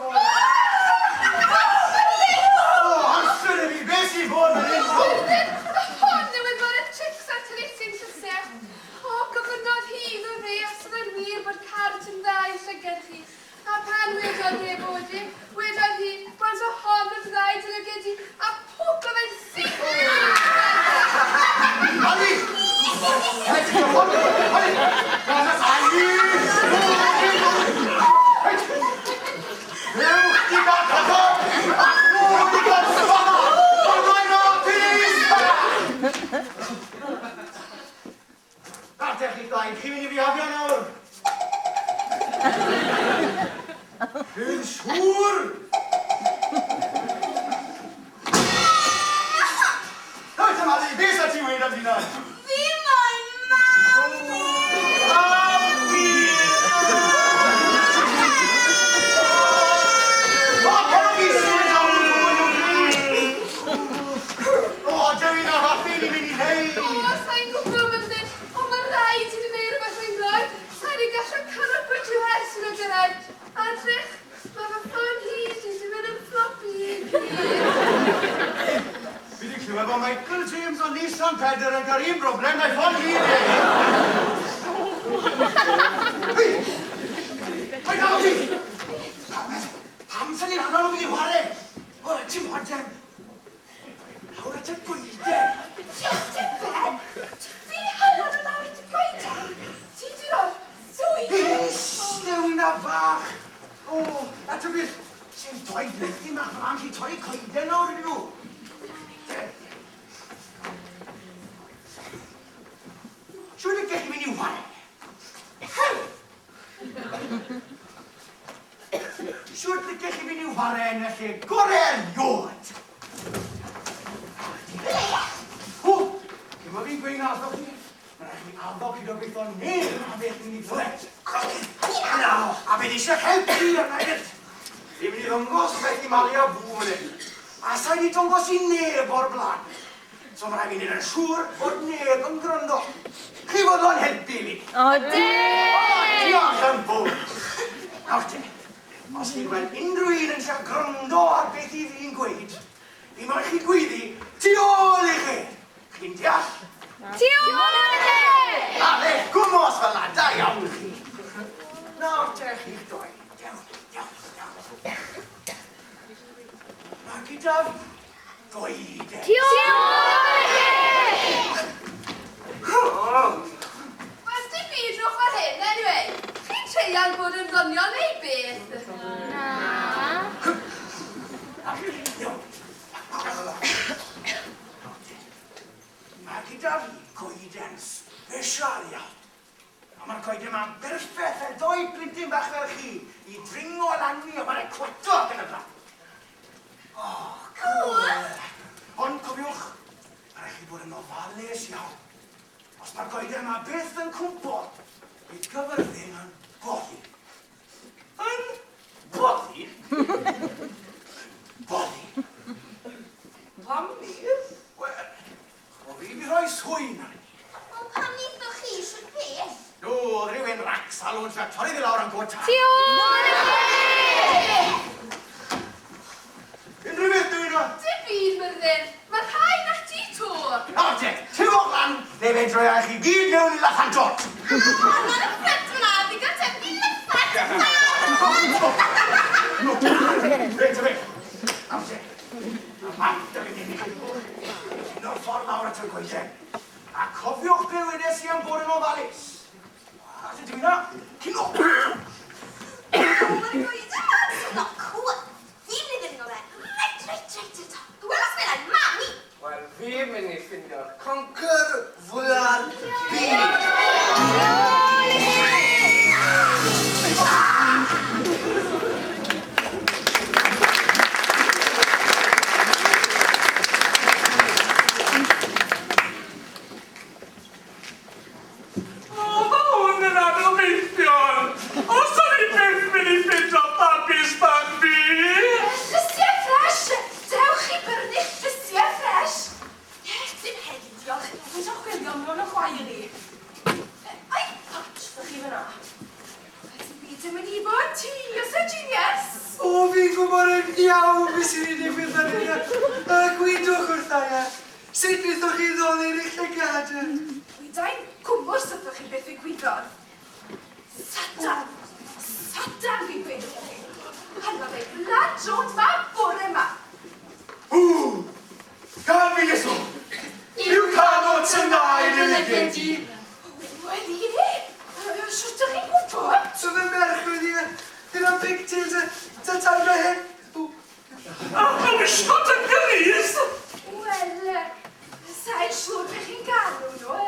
amser i fi, beth sy'n bod fan hyn? Myrddin, hon newydd fod y tricks ar teledu'n llysiau. O, gofynnodd hi iddo fe os oedd e'n wir bod carrot yn dda i llygad chi. A pan wedodd e bod e, wedodd hi, wel so hon yn dda i dy lygad di, a pwp o fe'n syth i Ali! Ali! Ali! Ewch di gael cyfod! A nhw di gael sbana! Byddai na, please! Atech chi blaen, chi'n mynd i fi hafio nawr? Chi'n siŵr? Reit, Amali, beth sa ti'n weud am hynna? Fi moyn mam fi! Mam fi! O, cer fi symud lawr yn gwybod nhw O, dwi na hoffi ni mynd i neud. O, sa'n gwybod, Myrddin, ond mae rhaid i ni wneud rhywbeth yn gloi. Sa'n i gallu canolbwyntio ers i nhw gyrraedd. A drych, mae fy ffôn hyd i wedi mynd yn floppy i gyd. Fi wedi clywed bod Michael James o Nissan Pedr yn cael un broblem na'i ffôn hi. Hei! Paid â fi! Pam sy'n ni'n hanner o'n mynd i chwarae? O, ti'n bod, lawr at y goeden. Ben, fi hanner o lawr at y goeden. Ti di roi swydd. Dewina fach! O, a ty beth, Sy'n doi blentyn bach fel 'a'n gallu torri coeden lawr ydyn nhw? Shwt y gallu mynd i ware? Shwt y gallu mynd i ware yn y lle gore erioed? Ble? O! Lle mae fi'n gweud na wrthoch chi? Mae'n rhaid chi addo pido gweithio neb am beth ni'n mynd i glywed. Na, a fe eisiau help chi arna hefyd. Fi'n mynd i ddangos rhywbeth i Mali a Bw fan hyn. A sa i wedi dangos i neb o'r blaen. So mae rhaid fi wneud yn siŵr bod neb yn gwrando. Chi fodlon helpu fi? Odyn! O, diolch yn fawr. Nawr te, os chi'n gweld unrhyw un yn trio gwrando ar beth i fi'n gweud, fi moyn chi gweiddi, tu ôl i chi! Chi'n deall? Tu ôl i chi! A fe, gwmws fel 'na, da iawn chi. Nawr te, chi'ch doi. Dewch, dewch, dewch. Mae gyda goeden. Tu ôl i chi! Wel, dim byd drwch fel hyn, anyway. Chi'n treial bod yn ddoniol neu beth? Na. Iawn. Mae gyda fi goeden sbesial iawn. A mae'r coeden yma'n berffeth fel doi blentyn bach fel chi i dringo lan i a mae'r equator ac yn y blaen. Oh, cool! Ond cofiwch, mae rhaid chi bod yn ofalus iawn. Os mae'r goeden yma byth yn cwmpo, bydd Cyfyrddin yn boddi. Yn boddi? Boddi? Pam ni? Wel, o fi 'di rhoi swyn arni. Ond pam wnaethoch chi shwt beth? Do, oedd rhywun rac salw yn trio torri fi lawr am go tân. Tu ôl i chi! Unrhyw beth dwi'n o? Dim byd, Myrddin. Mae rhai na ti 'to. Nawr te, tyfwch lan, neu fe droia chi gyd mewn i laffantod. A hon ar y ffrynt fyna, ddigon teg i lyffant Reit, ta beth. Nawr te, a bant â fi hyn. Un o'r ffordd lawr at y goeden. A cofiwch be wedes i am bod yn ofalus. A dydw i na, cyn o! O, mae'r goeden ma'n swno cŵl. Fi'n mynd i ddringo fe. Reit, reit, reit i'r top. Wel, os medda i, mami! Wel, fi'n mynd i ffindio'r conquer fwya'r byd. O, ma' hwn yn anobeithiol! Os o'n i byth mynd i ffindo babis bach fi! Llysiau ffresh! Dewch i brynu llysiau ffresh! Ie, dim heddi, diolch. Dwi'n trio chwilio am rywun yn chwaer i. Ai, ouch, dych chi fyna. Beth byd yn mynd i bod ti, oes e genius? O, fi'n gwybod yn iawn beth sy'n ei digwydd fan hyn. A gwydwch wrtha i, Sut wnaethoch chi ddolur eich llygad? Wydai'n gwmws wrthoch chi beth ddigwyddodd. Satan! Satan fi'n gweud wrthoch chi. Halodd ei Brad Jones ma bore ma. Ww! Gan fi Iesu! Yw canol tynau dy lyged di? Wel ie! Shwt ydych chi'n gwybod? So fy merch oedd hi gyda pigtails a tatau fy hen. Ac yn wisgo dungarees! Wel, sa i'n siŵr be chi'n galw nhw.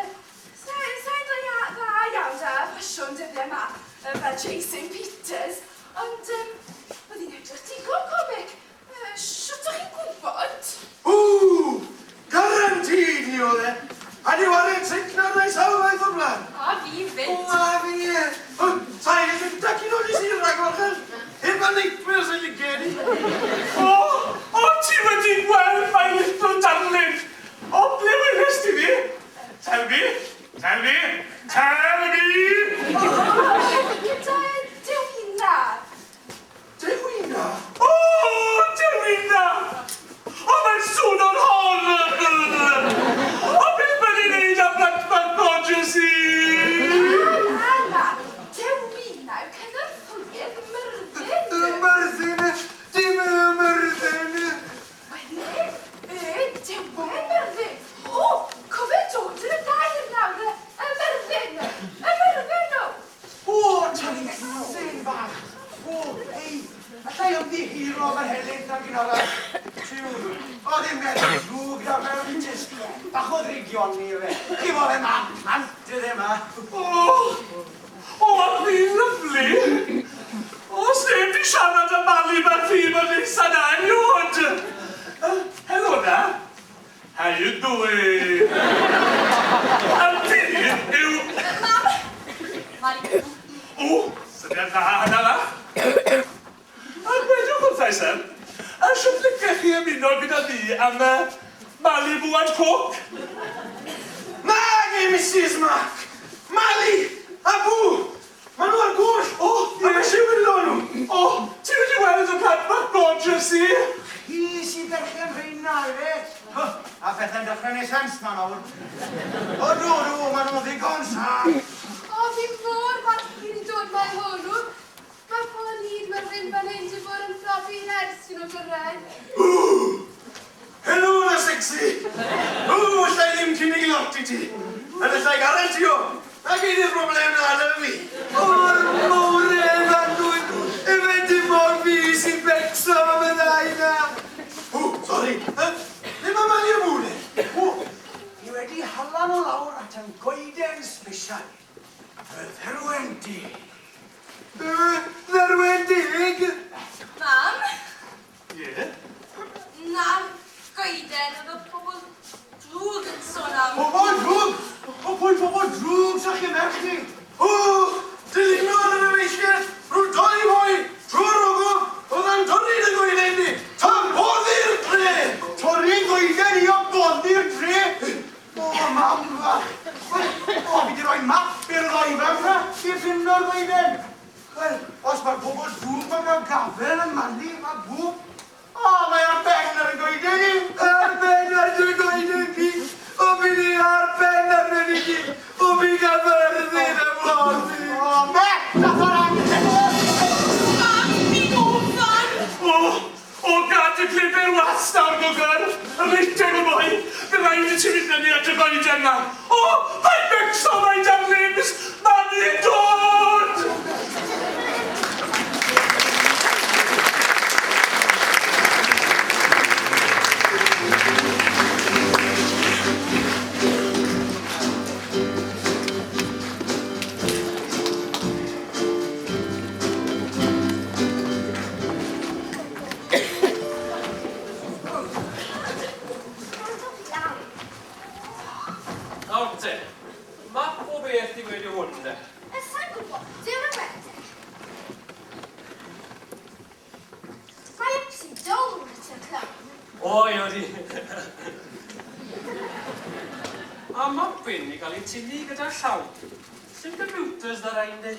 Sa sa i'n dda ia- dda iawn 'da ffasiwn dyddiau 'ma, fel Jason Peters, ond yym, oedd hi'n edrych digon comic. Shwt o'ch chi'n gwybod? Ww! Guaranteed ni oedd e! A di ware tric na rai sawl waith o'r blaen. A fi 'fyd. O, a fi. O, sa i'n gallu dycyn o di sy'n rhag orchel. Heb a nightmares yn llyged i. O, o ti wedi gweld my little darling. O, ble welest ti fi? Tell me, tell me, tell me! O, gyda Dewina. Dewina? O, Dewina! O, mae'n swnio'n horrible! O, beth mae'n ei wneud am Blackman Gorgeous i? mae'r helynt na'n gynharach. Siwr. O, ddim meddwl drwg da fewn, jyst bach o ddrygioni fe. Chi fo fe ma, ant yw e ma. O, o, aren't they lovely? O, sneb di siarad am Mali Martí bod Lisa na erioed. Helo na. How you doing? A fi yw... Mam! Mali. O, syniad dda hynna la. A gwedwch wrtha i, Sam, a shwt licech chi ymuno gyda fi am y Malibu and Coke? Nage, Mrs Mac! Mali! A Bw! Maen nhw ar goll! O, A mae eisiau wylo nhw! O, ti wedi weld y plant bach gorgeous i? Chi sy'n berchen rheina, ife? A phethau'n dechrau neud sens ma nawr. O, do, do, maen nhw'n ddigon sâl. O, fi mor falch chi wedi dod 'ma i hôl nhw. Mae Paul Hyd Myrddin fan hyn 'di bod yn profi ers i nhw gyrraedd. Ww! Helo na sexy! Ww, alla i ddim cynnig lot i ti. Ond alla i garantio, na gei di'r broblem na 'da fi. O'r mawredd annwyl, ife dim ond fi sy'n becso am y ddau 'na? Ww, sori. Ble mae Mali a Bw de? Ww, fi wedi hala nhw lawr at yn goeden sbesial. Y dderwen deg. Y dderwen deg? Mam? Ie? Na'r goeden oedd y pobl drwg yn sôn am. Pobl drwg? O, pwy pobl drwg sa chi merch chi? O, dilynor yn yr eisiau, rhyw doi boi, trwy'r ogof, oedd yn torri dy goeden di, tan boddi'r dre! Torri goeden i a boddi'r dre? O, mam fach. Wel, o, fi di rhoi map i'r ddoi fan 'na, i ffindo'r goeden. Wel, os mae'r bobl drwg ma'n cael gafel yn Mali a Bw, o, mae ar ben ar y goeden i. Ar ben ar dy goeden di, o, fi di ar ben ar y di, o, fi gael fyrddin y boddi. O, me, nath o'r angen. Mam, fi'n ofan! O, o, gad y clipper was nawr, gwgr. Reit, tego boi, bydd rhaid i ti fynd â ni at y goeden 'ma. O, paid becso, my darlings, ma' ni'n dod! Nawr te, map o beth i wedi hwn de? Yy, sai'n gwybod, dyw e wedi. Mae Ipsy Dole at y clown. O, ie, odi. A map hyn i gael ei tynnu gyda llaw. Sim computers da rain de.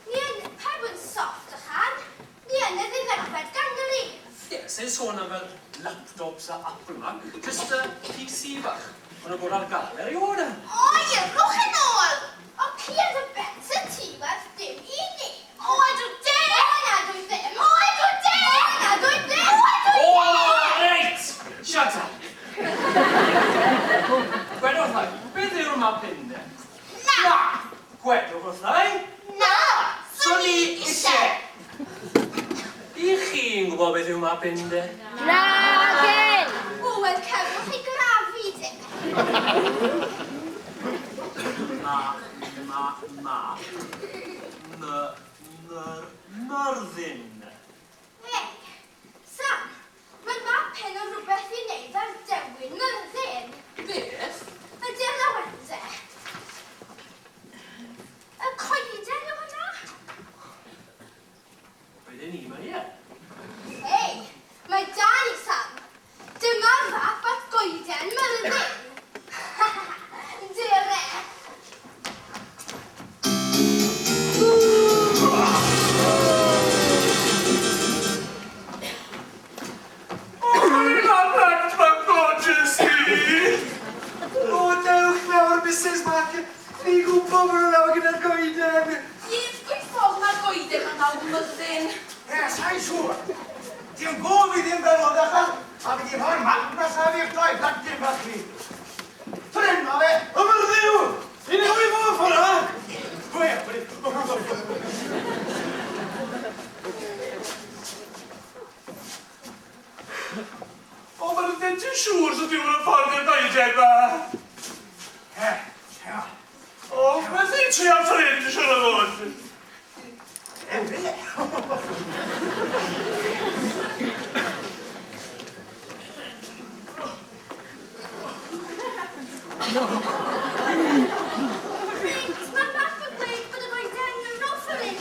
Ni yn pawb yn soft ychan. Ni yn y ddeddegfed ganrif. Ie, sy'n sôn am fel laptops a Apple Mac, jyst y PC fach. Maen nhw'n bod ar gael erioed. Oi, rhowch yn ôl! O, clear the better ti werth dim i ni. O, ydw de! O, na, dwi ddim. O, ydw de! O, na, dwi ddim. O, ydw O, reit! Shut up! Gwedwch wrtha i, beth yw'r map hyn de? Na! Gwedwch wrtha i. Na! Swn i isie. I chi'n gwybod beth yw map hyn de? Nagen! O, wel, cefwch chi grafu de. Ma, ma, ma. My, myr, myrddin. Hei, Sam, mae'r map hyn yn rhywbeth i wneud â'r dewin Myrddin. Beth? Ydy'r lawense. Y coeden yw hwnna? Bydden ni, mae e. Hei, mae da ni, Sam. Dyma'r fap at goeden Myrddin. Dere. O, mae'n plant bach gorgeous i! O, dewch nawr, Mrs Mac. Fi'n gwybod bod nhw lawr gyda'r goeden. Ie, pwy ffordd mae'r goeden yma nawr Myrddin? Ie, sa'n siŵr. Ti'n gof i ddim fel oedd achos, a fi di rhoi'r map na saf i'r doi blantyn bach chi. Fan hyn, ma fe. O, Myrddin yw! Ni'n newid fo ffordd yma! Pwy, pwy. Ni trial ffordd hyn, siwr o fod. Reit, mae'r map yn gweud bod y goeden yn rough fel hyn.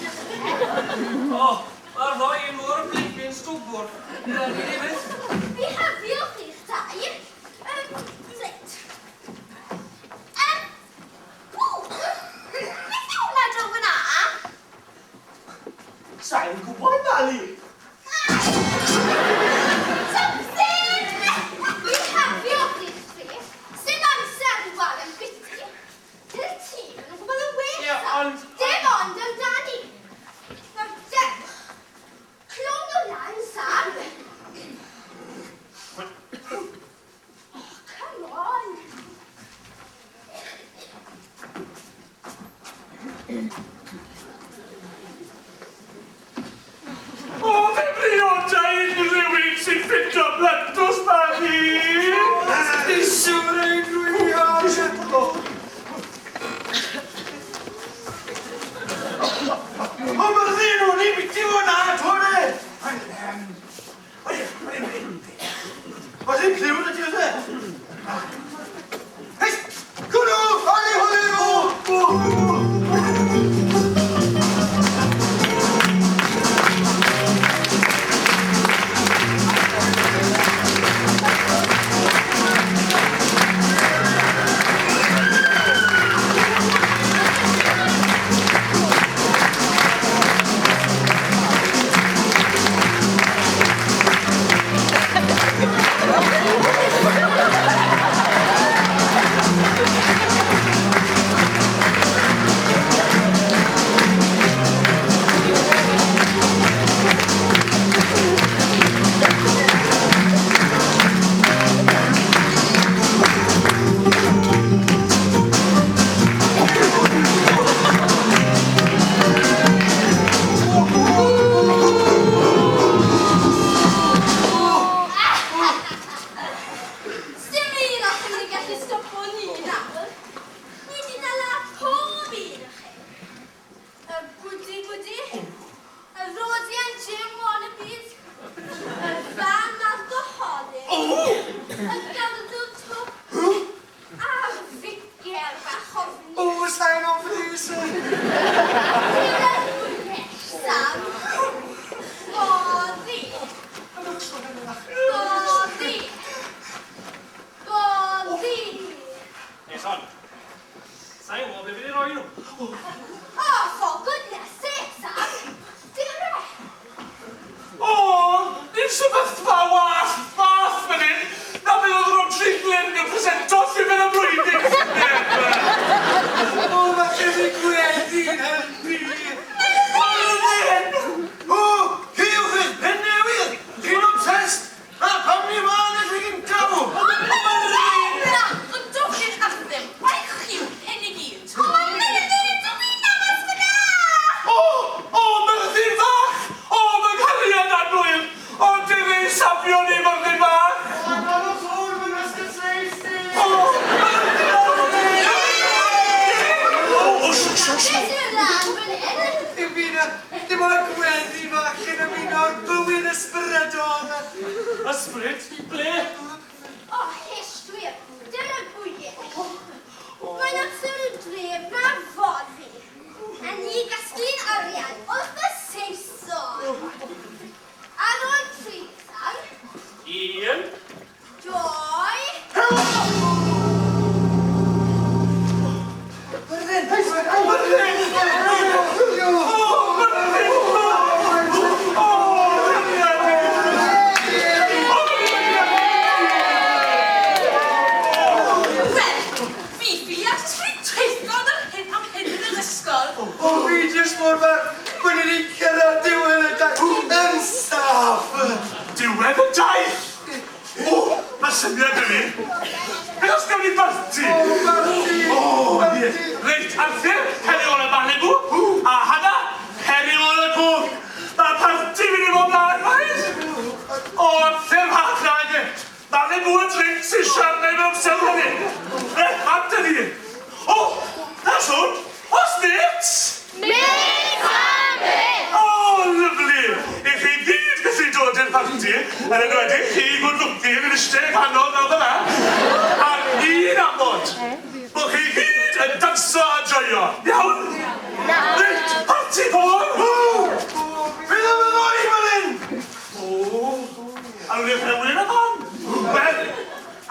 O, mae'r ddoi un mor bleeping stwbwrn. Rhaid i ni fyth. Bihafiwch chi'ch dau. Yym, reit. Yym, ww, beth yw hwnna draw fyna? Sai'n gwybod, Mali. Twpsyn! Bihafiwch chi'ch tri. Sim amser i wal yn biti. Dy'r tîm yn gwybod yn well. Ie, ond... Dim ond amdani. Nawr dewch. Clwm nhw lan, Sam. Oh, come on. O, fe brioda unrhyw un sy'n ffindo blantos Mali! Fi siwr ein rwy'n O, Myrddin, o'n i'n biti fod na, twr e! Oes e'n clyw na ti, oes e? Hei, cwrw, holi, holi, o, o, o. Sdim un o chi'n gallu stopo ni nawr. Ni di dala pob un o chi. Y bwdi bwdi, y Rodian Jim wannabes, y fan alcoholic, y garddwr twp, a'r ficer bach ofni. O, sa'n ofni, sir. Dyna'r bwyell, Sam. Boddi. Boddi. Boddi. Jason, sa'n gwybod beth fi wedi rhoi nhw. Oh, for goodness sake, Sam. Dyna. O, ni'n sefyllfa wall fath fan hyn. Na beth oedd Rhodri Glyn yn presento llyfr y blwyddyn. O, falle fi gwedi'n helpu. Myrddin! O, chi yw'ch eich pen newydd! Chi'n obsessed! A pam ni ma'n y lle gyntaf o? Na, ond dowch i'r Arthur, why chi yw hyn i gyd? O, mae Myrddin yn dwyn am os fyna! O, o, Myrddin fach! O, fy nghariad annwyl! O, dyna safio ni, Myrddin fach! O, mae'n o ffôn, mae'n ysgol Saesneg. O, Myrddin! O, o, sw, sw, sw. Beth yw'r lan fan hyn? Dim byd, dim ond gweddi fach yn ymuno â'r bywyd ysbrydol. Ysbryd, i ble? O, hysh, wir. Dyna'r bwyell. Mae'n amser y dref na foddi. A ni gasglu'n arian wrth y Saeson. Ar ôl tri, Sam. Un. Doi. Myrddin! Myrddin! O, Myrddin fach! O, cariad! O, Wel, fi ffili at ysgrif teithio ar hyn am hyn yn yr ysgol. O, fi jyst mor falch bod ni wedi cyrraedd diwedd y daith yn saff. Diwedd y daith! O, mae syniad 'da fi. Beth os gawn ni barti? O, barti! O, ie. Barti! Reit, Arthur, ceri ôl y Malibu, a Hannah, ceri ôl y cwch. Mae parti mynd i fod mlaen, right? O, Arthur fach na, ie. Malibu y drink sy'n siarad mewn sylw ni. Reit, am dyn ni. O, na swn, os Yn enwedig chi, good looking, yn eistedd yng nghanol fel fyna. Ar un amod, bod chi gyd yn danso a joio. Iawn? Reit, parti pobl! Ww! Beth am y ddoi fan hyn? O, a nhw'n i'r rhewyn y fan. Wel,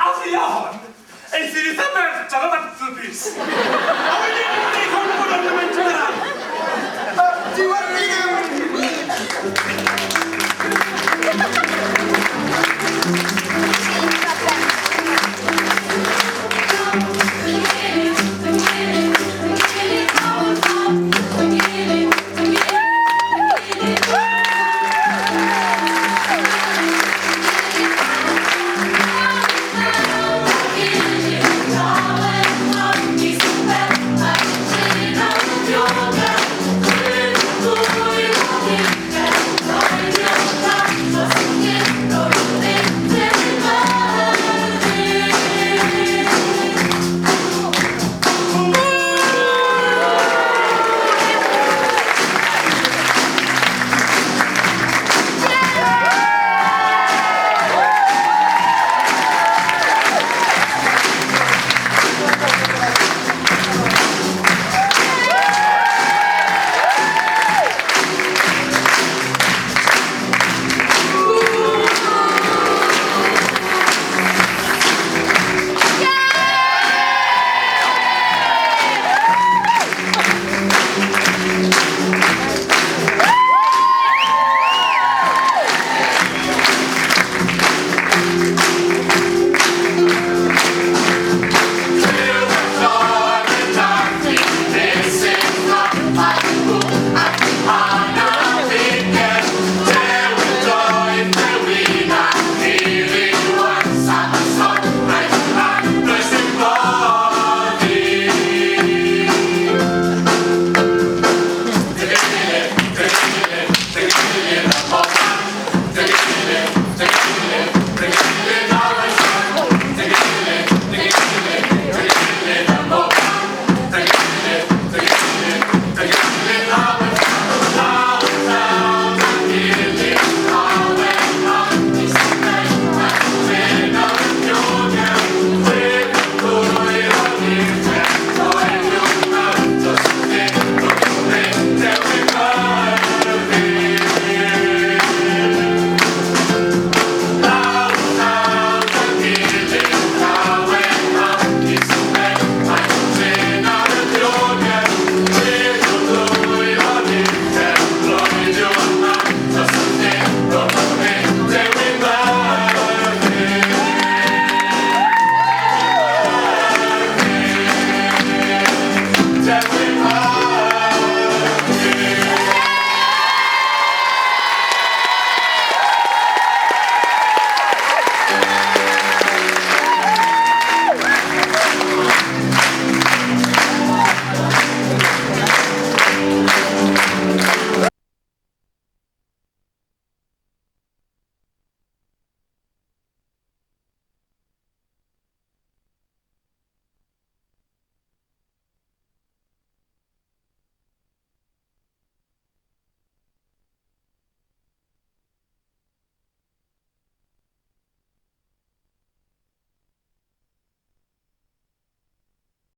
a fi a hon, aeth hi'n eitha bert ar y mantelpiece. A wedyn,